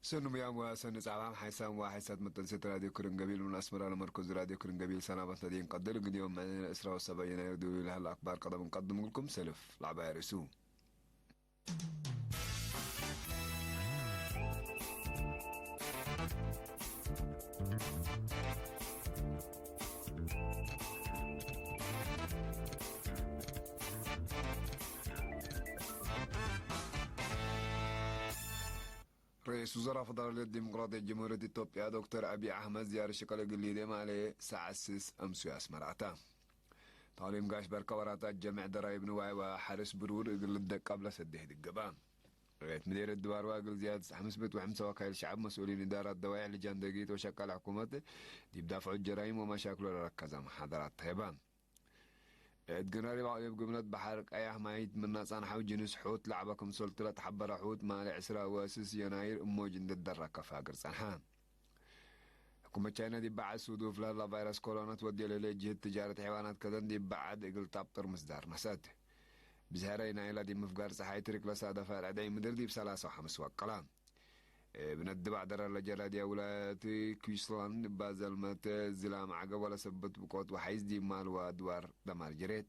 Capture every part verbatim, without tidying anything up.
ሰኑ ምያም ወሰኑ ጻባም ሓይሳም ወሓይሳት መተንሴት ራድዮ ክርን ገቢል ምን አስመራ ለመርኮዝ ራድዮ ክርን ገቢል ሰናበት ነዲን ቀድር ግዲዮም መዕነ ለእስራ ወሰብዓ የናይር ዱሪ ለሀለ አክባር ቀደም እንቀድም እግልኩም ሰልፍ ለዐባይ ርእሱ። ርኢስ ውዘራ ፈደራልየት ዲሞቅራጥየት ጀምሁርየት ኢትዮጵያ ዶክተር አብይ አሕመድ ዝያረት ሽቅል እግል ሊዴ ማሌ ሰዓት ስስ አምስዩ አስመራ አተ። ተቅሊም ጋሽ በርከ ወራታት ጀምዕ ደራይብ ንዋይ ወሐርስ ብሩር እግል ልደቀብ ለሰዴ ህድግ ገብአ። ርዕየት ምዴርየት ድባርዋ እግል ዝያድ ሐምስ ምእት ወሐምሳ ወካይል ሸዐብ መስኡሊን እዳራት ደዋይሕ ልጃን ደጊት ወሸቃል ሕኩመት ዲብ ዳፍዑት ጀራይም ወመሻክሎ ለረከዘ መሓደራት ተሄበ። እት ግንራሪብ አቅሊብ ግብነት በሐር ቀያሕ ማይት ምነ ጸንሐው ጅንስ ሑት ለዐበ ክምሰልቱ ለተሐበረ ሑት ማሌ ዕስራ ወስስ የናይር እሞጅ እንዴ ደረከ ፋግር ጸንሐ። ሕኩመት ቻይና ዲብ በዐድ ሱዱፍ ለህላ ቫይረስ ኮሮና ትወዴ ለህሌት ጅህት ትጃረት ሐይዋናት ከደን ዲብ በዐድ እግል ታብጥር ምስዳር ነሰአት። ብዝሐረ ናይላ ዲብ ምፍጋር ጸሓይ ትርክ ለሳደፈ ረዕዳይ ምድር ዲብ ሰላሳ ወሐምስ ወቀላ። እብ ነድባዕ ደረር ለጀረ ዲብ ውላየት ኩዊንስላንድ እባ ዘልመት ዝላም ዐገብ ወለሰበት ብቆት ወሐይዝ ዲብ ማል ወአድዋር ደማር ጀሬት።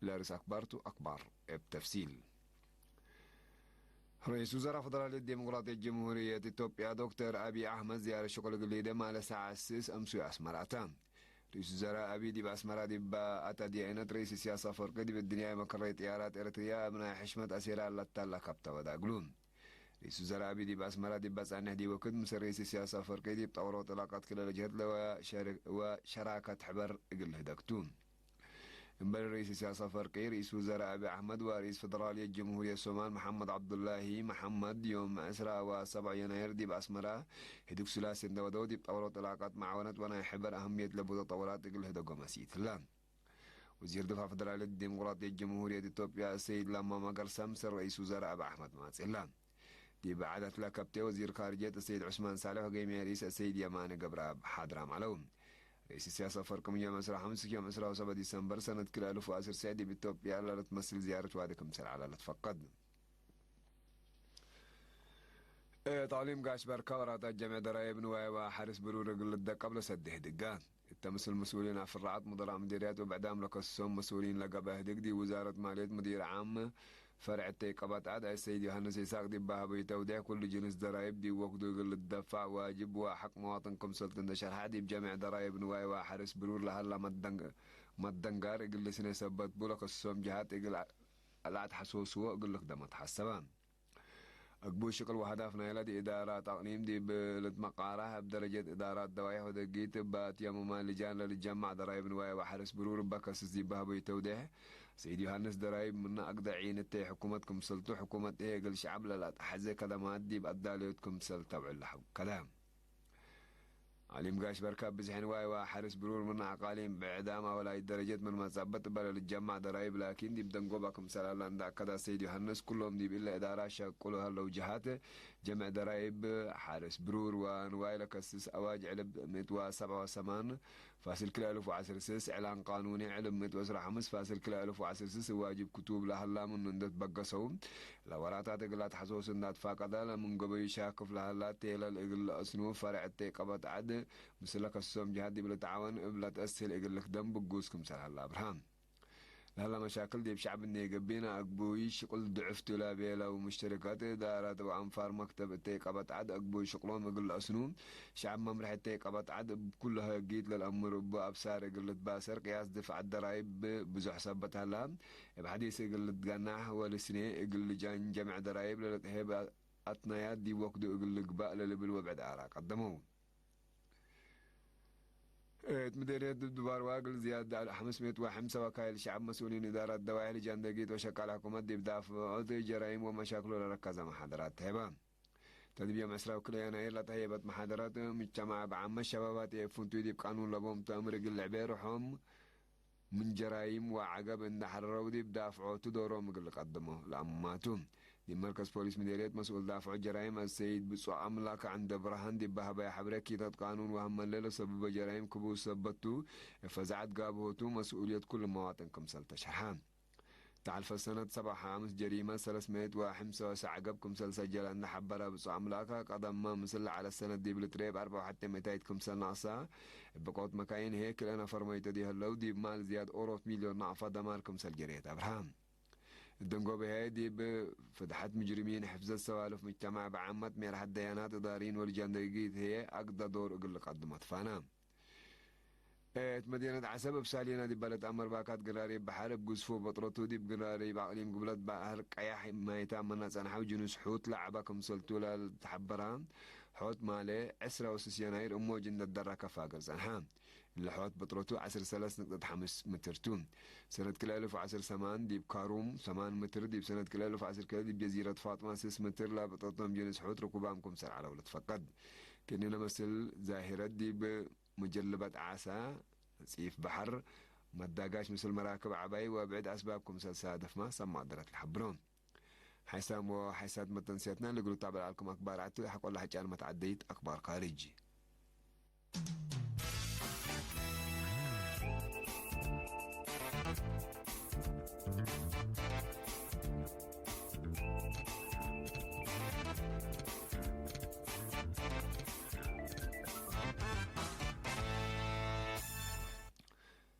ለርስ አክባር ቱ አክባር እብ ተፍሲል። ርኢስ ውዘራ ፈደራልየት ዲሞቅራጥየት ጀምሁርየት ኢትዮጵያ ዶክተር አብይ አሕመድ ዝያረት ሽቁል እግል ሊዴ ማለ ሰዓት ስስ አምስዩ አስመራ አተ። ርኢስ ውዘራ አብይ ዲብ አስመራ ዲብ አተ ዲአይነት ርኢስ ኢሳያስ አፈወርቂ ዲብ እድንያይ መከረይ ጥያራት ኤረትርያ እብ ናይ ሕሽመት አሴራ ለታላ ከብተ ወደ እግሉ። ርኢስ ውዘራ አብይ ዲብ አስመራ ዲብ በጻኔሕ ዲብ ወክድ ምስል ርኢስ ኢሳያስ አፈወርቂ ዲብ ጠውሮ ጥላቀት ክልል ጅህት ለወሸር-፣ ወሸራከት ሕበር እግል ህደግቱ። እምበል ርኢስ ኢሳያስ አፈወርቂ፣ ርኢስ ውዘራ አብይ አሕመድ ወርኢስ ፈደራልየት ጀምሁርየት ሶማል መሐመድ ዐብዱላሂ መሐመድ ዮም ዕስራ ወሰብዕ የናይር ዲብ አስመራ ህድግ ሱላሴ እንዴ ወደው ዲብ ጠውሮ ጥላቀት መዓወነት ወናይ ሕበር አህምየት ለቡ ተጠውራት እግል ህደጎ መሲት ህለ። ወዚር ድፋዕ ፈደራልየት ዲሞቅራጥየት ጀምሁርየት ኢትዮጵያ አሰይድ ለማ መገርሳ ምስል ርኢስ ውዘራ አብይ አሕመድ ማጽእ ህለ። ዲብ ዐደት ለከብቴ ወዚር ካርጅየት አሰይድ ዑስማን ሳልሕ ወገይምየ ርኢስ አሰይድ የማነ ገብረአብ ሓድራም ዐለው። ርኢስ ኢሳያስ አፈወርቂ ዮም ዕስራ ወሐምስ ዮም ዕስራ ወሰብዕ ዲሰምበር ሰነት ክልኤ አልፍ ወዐስር ዲብ ኢትዮጵያ ለልትመስል ዝያረት ዋዲ ክምሰል ዐለ ለትፈቀድ። ተቅሊም ጋሽ በርከ ወራታት ጀምዕ ደራይብ ንዋይ ወሐርስ ብሩር እግል ልደቀብ ለሰዴ ህድጋ። እተ ምስል መስኡሊን አፍራዐት ሙደራእ ምዲርያት ወብዕዳም ለከስሶም መስኡሊን ለገብአ ህድግ ዲብ ውዛረት ማልየት ሙዲር ዓም ፈርዕ እተይ ቀበጥ ዐድ አሰይድ ዮሐንስ ኢሳቅ ዲብ በሀበዩ ተውዴሕ፣ ኩሉ ጅንስ ደራይብ ዲብ ወክዱ እግል ልትደፋዕ ዋጅብ ወሐቅ መዋጥን ክምሰልቱ እንዴ ሸርሐ፣ ዲብ ጀምዕ ደራይብ ንዋይ ወሐርስ ብሩር ለሀላ መደንግ-፣ መደንጋር እግል ልስኔ ሰበት ቡ ለከስሶም ጀሃት እግል ለአትሐሶስዎ እግል ልክደመ ተሐሰበ። አግቡይ ሽቅል ወሀዳፍ ናይለ ዲ እዳራት አቅሊም ዲብ ልትመቃራሕ፣ እብ ደረጀት እዳራት ደዋይሕ ወደጊት እበ አትየሙማን ልጃን ለልጀማዕ ደራይብ ንዋይ ወሐርስ ብሩር እበ ከስስ ዲብ በህቡይ ተውዴሕ፣ ሰይድ ዮሐንስ ደራይብ ምነ አግደ ዒን እተይ ሕኩመት ክምሰልቱ፣ ሕኩመት እሄ እግል ሸዐብ ለለአትሐዜ ከደማት ዲብ አዳልዮት ክምሰል ተብዕል ለሐውከደ። አሊም ጋሽ በርከ ብዝሕን ዋይ ወሐርስ ብሩር ምን አቃሊም ብዕዳም አወላይት ደረጀት ምን መጸበት እበ ለልትጀማዕ ደራይብ ላኪን ዲብ ደንጎበ ክምሰል ሀለ እንደ አከደ ሰይድ ዮሐንስ፣ ኩሎም ዲብ እለ እዳራ ሸቅሎ ሀለው ጀሃት ጀምዕ ደራይብ ሐርስ ብሩር ወንዋይ ለከስስ አዋጅ ዕልብ ምእት ወሰብዓ ወሰማን ፋስል ክልኤ አልፍ ወዐስር ስስ፣ ዕላን ቃኑኒ ዕልብ ምእት ወዕስራ ሐምስ ፋስል ክልኤ አልፍ ወዐስር ስስ ዋጅብ ክቱብ ለሀላ ምኑ እንደ ትበገሰው፣ ለወራታት እግል አትሐሶስ እንደ አትፋቀደ፣ ለምን ገበዩ ሻክፍ ለሀላ ቴለል እግል ለአስኑ ፈርዕ እተይ ቀበት ዐድ፣ ምስለ ከስሶም ጀሃት ዲብ ልትዓወን እብ ለትአስህል እግል ልክደም ብጉስ ክምሰል ሀለ አብርሃ። ለሀለ መሻክል ዲብ ሸዕብ እንዴ ገብእነ አግቡይ ሽቅል ድዕፍቱ ለቤለው ሙሽተሪከት እዳረት ወአንፋር መክተብ እተይ ቀበት ዐድ አግቡይ ሽቅሎም እግል ለአስኑ፣ ሸዕብ መምርሕ እተይ ቀበት ዐድ እብ ኩሉ ህጊት ለልአምር እቡ አብሳር እግል ልትባሰር ቅያስ ድፍዐት ደራይብ ብዙሕ ሰበት ሀላ፣ እብ ሐዲስ እግል ልትገናሕ ወልስኔ እግል ልጃን ጀምዕ ደራይብ ለልትሄብ አትናያት ዲብ ወክዱ እግል ልግባእ ለልብል ወብዕድ አራ ቀደመው። እት ምዴርየት ድባርዋ እግል ዝያድ ሐምስ ምእት ወሐምሳ ወካይል ሸዐብ መስኡሊን እዳራት ደዋይሕ ልጃን ደጊት ወሸቃል ሕኩመት ዲብ ዳፍዖት ጀራይም ወመሻክሎ ለረከዘ መሓደራት ተህበ። ተድብዮም ዕስራ ወክልኤ የናይር ለተህየበት መሓደራት፣ ምጅተማዕ እብ ዓመት ሸባባት ኤፍንቱ ዲብ ቃኑን ለቦም ተእምር እግል ልዕቤ ርሖም፣ ምን ጀራይም ወዐገብ እንደ ሐረረው ዲብ ዳፍዖቱ ዶሮም እግል ልቀድሞ ለአማቱ። ዲብ መርከዝ ፖሊስ ምዴርየት መስኡል ዳፍዖት ጀራይም አሰይድ ብጹእ አምላክ ዐንደ ብርሃን ዲብ በሀበየ ሐብሬ፣ ኪታት ቃኑን ወሀመለ ለሰብበ ጀራይም ክቡስ ሰበት ቱ፣ እብ ፈዛዐት ጋብሆቱ መስኡልየት ኩሉ መዋጥን ክምሰል ተሸርሐ። ተሐልፈ ሰነት ሰብዓ ሐምስ ጀሪመ ሰለስ ምእት ወሐምሳ ወሰዕ ዐገብ ክምሰል ሰጀለ እንደ ሐበረ ብጹእ አምላከ፣ ቀደመ ምስል ለዐለ ሰነት ዲብ ልጥሬ እብ አርበዕ ወሐቴ ምእታይት ክምሰል ነቅሰ፣ እብ ብቆት መካይን ህዬ ክልኤ ነፈር መይቶ ዲብ ህለው፣ ዲብ ማል ዝያድ ኦሮት ሚልዮን ናቅፋ ደማር ክምሰል ጀርየት አብርሀ። እደንጎበ ህዬ ዲብ ፍድሐት ሙጅሪሚን፣ ሕፍዘት ሰዋልፍ ሙጅተማዕ በዓመት፣ ሜርሐት ደያናት፣ እዳሪን ወልጃን ደቂት ህዬ አግደ ዶር እግል ልቀድሞ ትፋነ። እት መዲነት ዐሰብ እብ ሳሊና ዲብ ለትአመር ባካት ግራሪብ በሐር እብ ግዝፎ በጥረቱ ዲብ ግራሪብ አቅሊም ግብለት በሐር ቀያሕ ማይታመና ጸንሐው ጅኑስ ሑት ለዐበ ክምሰልቱ ለልትሐበራ ሖት ማሌ ዕስራ ወስስ የናይር እሞጅ እንደ ደረከ ፋግር ጸንሐ። እለ ሖት በጥረቱ ዐስር ሰለስ ንቅጠት ሐምስ ምትር ቱ። ሰነት ክልኤ እልፍ ወዐስር ሰማን ዲብ ካሩም ሰማን ምትር፣ ዲብ ሰነት ክልኤ እልፍ ወዐስር ክልኤ ዲብ ጀዚረት ፋጥማ ስስ ምትር ለበጥረቶም ጅኑስ ሑት ርኩባም ክምሰል ዐለው ልትፈቀድ። ክእኒ ለመስል ዛሂረት ዲብ መጀልበት ዓሳ፣ ጺፍ በሐር፣ መዳጋሽ ምስል መራክብ ዐባይ ወብዕድ አስባብ ክምሰል ሳደፍማ ሰማዕ ደረት ለሐብሮ። ሓይሳም ወሓይሳት መተንስያትና ለእግሉ ታበል አልኩም አክባር አቱ ሐቆ ለሐጫን መትዓደይት አክባር ካርጅ።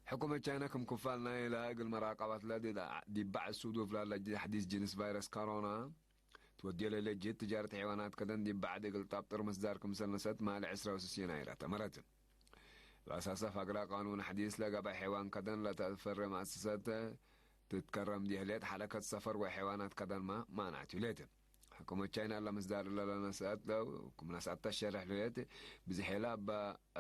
ሕኩመት ቻይና ክም ክፋል ናይለ እግል መራቀበትለ ዲብ ባዕድ ሱዱፍ ላለ ሐዲስ ጅንስ ቫይረስ ኮሮና ትወድዮ ለህሌት ጅህት ትጃረት ሐይዋናት ከደን ዲብ ባዕድ እግል ጣብጥር ምስዳር ክምሰል ነሰአት ማሌ ዕስራ ወስስ የናይር አተመረት። በአሳሰ ፋግራ ቃኑን ሐዲስ ለገብአ ሐይዋን ከደን ለተአፈረ መአሰሰት ትትከረም ዲህሌት ሐለከት ሰፈር ወሐይዋናት ከደንመ ማንዐት ዩሌት። ሕኩመት ቻይና ለምስዳር እለ ለነስአት ለው ክም ነስአት ተሸርሕ ሉሌት። ብዝሔለ እበ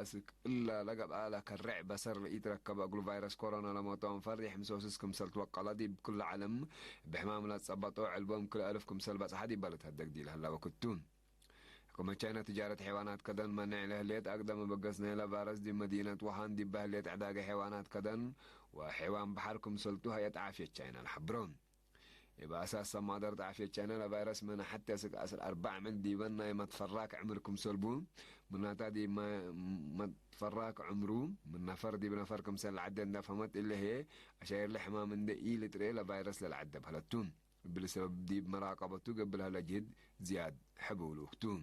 አስክ እለ ለገብአ ለከሬዕ በሰር ለኢትረከበ እግሉ ቫይረስ ኮሮና ለሞተው አንፈር የሕምሶስስ ክምሰል ትወቀለ ዲብ ክለ ዐለም እብ ሕማም ለጸበጦ ዕልቦም ክልኤ አልፍ ክምሰል በጽሐ ዲበ ልትሀደግ ዲለሀለ ወክቱ። ሕኩመት ቻይና ትጃረት ሐይዋናት ከደን መኔዕ ለህሌት አግደ መበገስ ናይለ ቫይረስ ዲብ መዲነት ውሃን ዲበ ህሌት ዕዳገ ሐይዋናት ከደን ወሐይዋን በሐር ክምሰልቱ ሀየት ዓፍየት ቻይና ለሐብሮ። እብ አሳስ ሰማደር ጣዕፍየት ቻይና ለቫይረስ መነ ሐቴ አስክ አስር አርበዕ ዓመት ዲበ ናይ መትፈራክ ዕምር ክምሰል ቡ፣ ምናታ ዲብ መ-፣ መትፈራክ ዕምሩ ምን ነፈር ዲብ ነፈር ክምሰል ለዐደ እንደ ፈሀመት፣ እለ ህዬ አሻይር ለሕማም እንደ ኢልጥሬ ለቫይረስ ለለዐደ በህለት ቱ። እብሊ ሰበብ ዲብ መራቀበቱ ገብእ ለህለ ጅህድ ዝያድ ሕቡሉክ ቱ።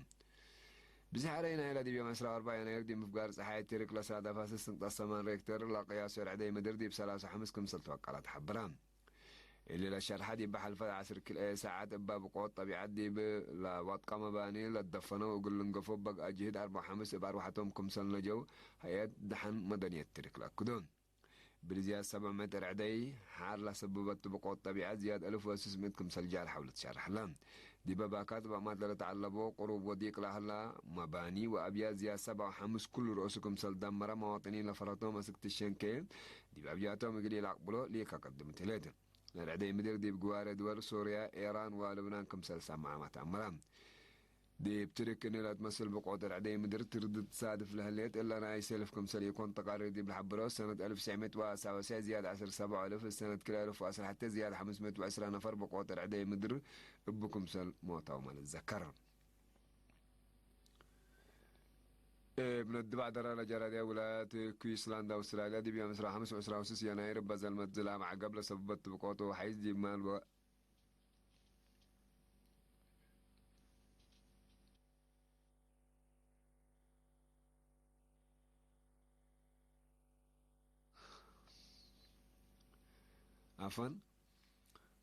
ብዝሕ አረይ ናይለ ዲብ ዮም ዕስራ ወአርበዕ የናይር ዲብ ምፍጋር ጸሓይ ትርክ ለሳደፈ ስስ ንቅጠት ሰማን ሬክተር ለቅያሱ ርዕደይ ምድር ዲብ ሰላሳ ወሐምስ ክምሰል ተወቀለ ተሐብረ። እሊ ለሸርሐ ዲብ ሐልፈት ዐስር ክልኤ ሳዐት እበ ብቆት ጠቢዐት ዲብ ለወጥቀ መባኒ ለደፈነው እግል ልንገፎ በግአ ጅህድ አርበዕ ወሐምስ እብ አርወሐቶም ክምሰል ነጀው ሀይአት ደሐን መደንየት ትርክ ለአክዶ። እብሊ ዝያድ ሰብዕ ምእት ርዕደይ ሐር ለሰብበቱ ብቆት ጠቢዐት ዝያድ አልፍ ወስስ ምእት ክምሰል ጃርሐው ልትሸርሐለ። ዲበ ባካት በአማት ለለተዐለቦ ቅሩብ ወዲቅ ለሀላ መባኒ ወአብያት ዝያድ ሰብዓ ወሐምስ ኩሉ ረአሱ ክምሰል ደመረ መዋጥኒን ለፈረቶም አስክ ትሸንኬ ዲብ አብያቶም እግል ኢለአቅብሎ ሊከ ቀድምት ህሌት። ለርዕደይ ምድር ዲብ ግዋሬ ድወል ሱርያ፣ ኤራን ወልብናን ክምሰል ሰመዐመ ተአምረ። ዲብ ትርክ እኒ ለትመስል ብቆት ርዕደይ ምድር ትርድት ሳድፍ ለህሌት እለ ናይ ሰልፍ ክምሰል ኢኮን ተቃሪር ዲብ ለሐብሮ ሰነት አልፍ ትስዕ ምእት ወሰብዓ ወሰዕ ዝያድ ዐስር ሰብዓ አልፍ፣ ሰነት ክልኤ አልፍ ወዐስር ሐቴ ዝያድ ሐምስ ምእት ወዕስራ ነፈር ብቆት ርዕደይ ምድር እቡ ክምሰል ሞታውመ ልትዘከር። እብ ነድባዕ ደረ ለጀረደ ውላየት ኩዊስላንድ አውስትራልያ ዲብ ዮም ዕስራ ወሐምስ ወዕስራ ወስስ የናይር እበ ዘልመት ዝላም ዐገብ ለሰብበት ብቆቱ ሐይዝ ዲብ ማል ወ-፣ አፈን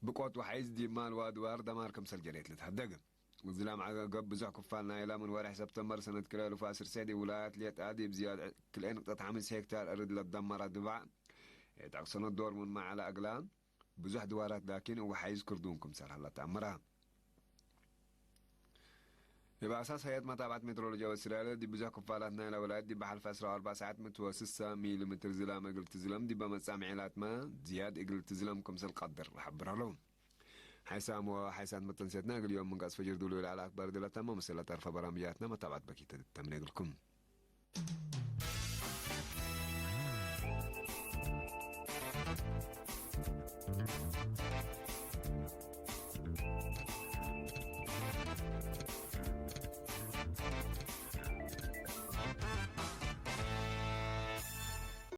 ብቆት ወሐይዝ ዲብ ማል ወአድዋር ደማር ክምሰል ጀሬት ልትሀደግ። ዝላም ዐገብ ብዞሕ ክፋል ናይላ ምን ወሬሕ ሰብተምበር ሰነት ክልኤ አልፍ ወዐስር ዲብ ውላያት ሌጣ ዲብ ዝያድ ክልኤ ንቅጠት ሐምስ ሄክታር አርድ ለደመረ ድባዕ፣ እት አቅሰኖት ዶር ምንመ ዐለ እግላ፣ ብዙሕ ድዋራት ላኪን እብ ሐይዝ ክርዱን ክምሰል ሀለ ተአምረ። እብ አሳስ ሀያት መታብዐት ሜትሮሎጂ አውስትራልያ፣ ዲብ ብዙሕ ክፋላት ናይለ ወላየት ዲብ ሐልፈ ዕስራ ወአርበዕ ሰዓት ምትወ ስሰ ሚሊ ምትር ዝላም እግል ትዝለም፣ ዲበ መጻምዒ ላትመ ዝያድ እግል ትዝለም ክምሰል ቀድር ለሐብር ዐለው። ሓይሳም ወሓይሳት መተንሴትና እግል ዮም ምንቀጽ ፈጅር ዱሉ ለዐለ አክባር ድለተመ ምስለ ተርፈ በራምያትና መታብዐት በኪት ተምኔ እግልኩም።